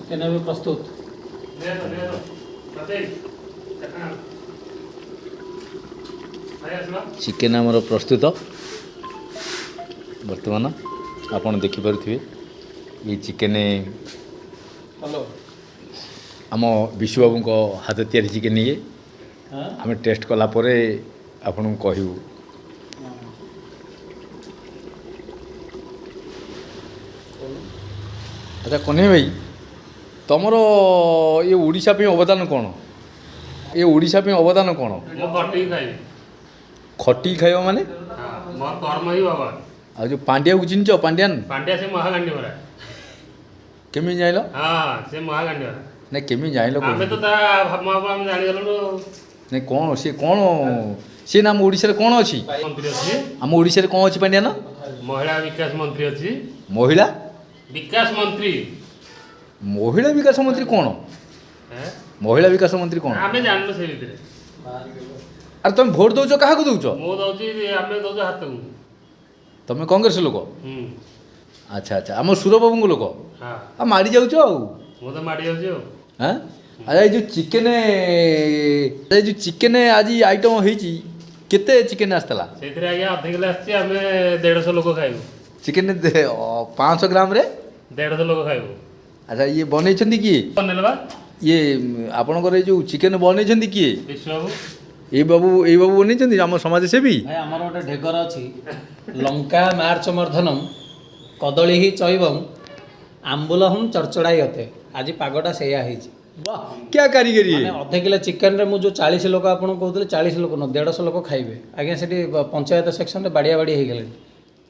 Chicken ଏବେ ପ୍ରସ୍ତୁତ। Chicken ଆମର ପ୍ରସ୍ତୁତ। ବର୍ତ୍ତମାନ ଆପଣ ଦେଖିପାରୁଥିବେ ଏଇ ଚିକେନ୍। ହ୍ୟାଲୋ। ଆମ ବିଶୁବାବୁଙ୍କ ହାତ ତିଆରି ଚିକେନ୍ ଇଏ। ହଁ। ଆମେ ଟେଷ୍ଟ କଲା ପରେ ଆପଣଙ୍କୁ କହିବୁ। ଆଚ୍ଛା କହ୍ନେଇ ଭାଇ, ତମର ଏ ଓଡ଼ିଶା ପାଇଁ ଅବଦାନ କ'ଣ? ଏ ଓଡ଼ିଶା ପାଇଁ ଅବଦାନ କ'ଣ? ମୁଁ ଖଟିକି ଖାଇବି। ଖଟିକି ଖାଇବ ମାନେ? ହଁ, ମୋର କର୍ମ ହିଁ ଭଗବାନ। ଆଉ ଯେଉଁ ପାଣ୍ଡିଆକୁ ଚିହ୍ନିଛ? ପାଣ୍ଡିଆନ? ପାଣ୍ଡିଆ ସେ ମହାଗାଣ୍ଡି ପରା। କେମିତି ଜାଣିଲ? ହଁ, ସେ ମହାଗାଣ୍ଡି ପରା। ନାଇଁ, କେମିତି ଜାଣିଲ? ଆମେ ତ ତା ଭାବ ଆମେ ଜାଣିଗଲୁଣୁ। ନାଇଁ, କ'ଣ ସିଏ, କ'ଣ ସିଏ ନା ଆମ ଓଡ଼ିଶାରେ କ'ଣ ଅଛି? ମନ୍ତ୍ରୀ ଅଛି। ଆମ ଓଡ଼ିଶାରେ କ'ଣ ଅଛି ପାଣ୍ଡିଆନ? ମହିଳା ବିକାଶ ମନ୍ତ୍ରୀ ଅଛି। ମହିଳା ବିକାଶ ମନ୍ତ୍ରୀ। ମହିଳା ବିକାଶ ମନ୍ତ୍ରୀ କ'ଣ? ହେଁ? ମହିଳା ବିକାଶ ମନ୍ତ୍ରୀ କ'ଣ? ଆମେ ଜାଣିନୁ ସେ ଭିତରେ। ଆରେ, ତମେ ଭୋଟ ଦଉଛ, କାହାକୁ ଦଉଛ? ମୁଁ ଦଉଛି, ଆମେ ଦଉଛୁ ହାତକୁ। ତମେ କଂଗ୍ରେସ ଲୋକ? ହୁଁ। ଆଚ୍ଛା, ଆମ ସୁରବାବୁଙ୍କ ଲୋକ? ହଁ। ଆଉ ମାଡ଼ି ଯାଉଛ ଆଉ। ମୁଁ ତ ମାଡ଼ି ଯାଉଛି ଆଉ। ହାଁ, ଆଚ୍ଛା, ଏଇ ଯେଉଁ ଚିକେନ୍ ଆଜି ଆଇଟମ୍ ହେଇଛି, କେତେ ଚିକେନ୍ ଆସିଥିଲା? ସେଇଥିରେ ଆଜ୍ଞା 0.5 କିଲୋ ଆସିଛି, ଆମେ 150 ଲୋକ ଖାଇବୁ। ଚିକେନ୍ 500 ଗ୍ରାମରେ? 150 ଲୋକ ଖାଇବୁ। ଆଚ୍ଛା, ଇଏ ବନେଇଛନ୍ତି କିଏ? ବନେଇଲେ ବା। ଇଏ ଆପଣଙ୍କର ଏଇ ଯେଉଁ ଚିକେନ୍ ବନେଇଛନ୍ତି କିଏ? ବିଶ୍ୱବାବୁ। ଏଇ ବାବୁ, ଏଇ ବାବୁ ବନେଇଛନ୍ତି, ଆମ ସମାଜସେବୀ। ଭାଇ, ଆମର ଗୋଟେ ଢେଗର ଅଛି, ଲଙ୍କା ମାର୍ଚ୍ଚ ମର୍ଦ୍ଧନମ କଦଳୀ ହି ଚୈବଂ ଆମ୍ବୁଲହಂ ଚର୍ଚଡ଼ାଇ ଅତେ। ଆଜି ପାଗଟା ସେଇଆ ହେଇଛି। ବାহ, କ୍ୟା କାରିଗରୀ! ମାନେ 0.5 କିଲୋ ଚିକେନରେ ମୁଁ ଯେଉଁ 40 ଲୋକ ଆପଣଙ୍କୁ କହୁଥିଲି, 40 ଲୋକ ନୁହଁ, 150 ଲୋକ ଖାଇବେ ଆଜ୍ଞା। ସେଠି ପଞ୍ଚାୟତ ସେକ୍ସନରେ ବାଡ଼ିଆ ବାଡ଼ି ହେଇଗଲେଣି।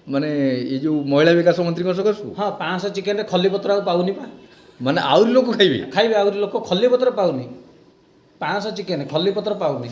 ମାନେ ଏଇ ଯେଉଁ ମହିଳା ବିକାଶ ମନ୍ତ୍ରୀଙ୍କ ସକାଶୁ? ହଁ, 500 ଚିକେନରେ ଖଲିପତ୍ର ଆଉ ପାଉନି ପା। ମାନେ ଆହୁରି ଲୋକ ଖାଇବେ? ଖାଇବେ ଆହୁରି ଲୋକ, ଖଲିପତ୍ର ପାଉନି। 500 ଚିକେନ, ଖଲିପତ୍ର ପାଉନି।